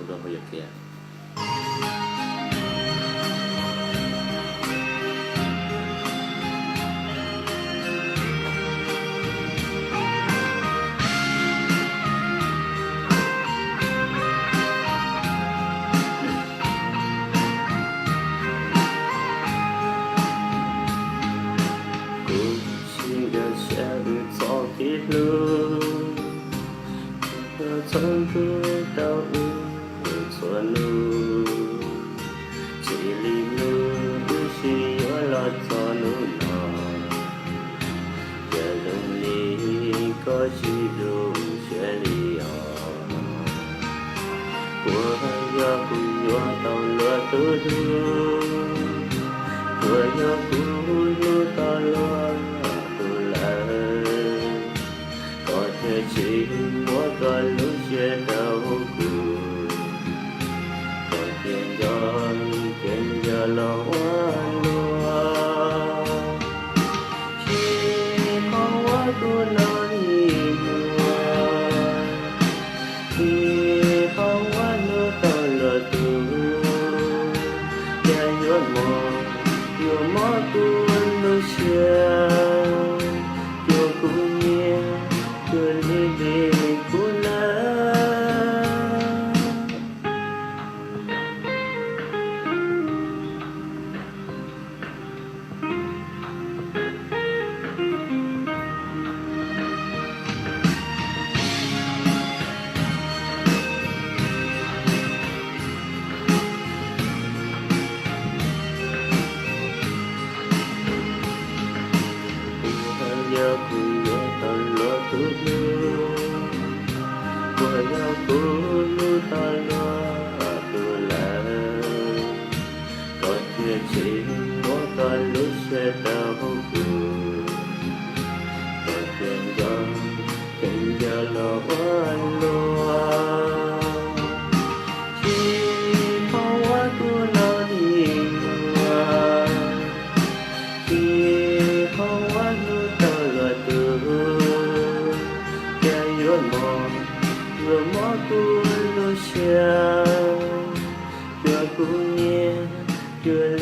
Zoo ho yog kiag. Kuv tsis nkag siab wb txoj kev hlub, txhob ntxub tau wb txhua hnub. Txij li hnub wb sib yuav los txog hnub no, cas zoo li koj tsis zoo siab li os. Puas yog kuv yuav tau luag tus hlub, puas yog kuv hlub tau luag tus lawm, koj thiaj tsis muab koj lub siab rau kuv. Koj cia nco, cia nco los ua luaj, tsis pom ua kuv no li muaj, tsis pom ua hlub tau luag tus, cas yuav mos, yuav mob kuv lub siab, cuag kuv nyiam, cuag li li kuv lawm. Puas yog kuv yuav tau luag tus hlub, puas yog kuv hlub tau luag tus lawm, koj thiaj tsis muab koj lub siab rau kuv. Koj cia nco, cia nco los ua luaj, tsis pom ua kuv no li muaj, tsis pom ua hlub tau luag tus, cas yuav mos, yuav mob kuv lub siab, cuag kuv nyiam, cuag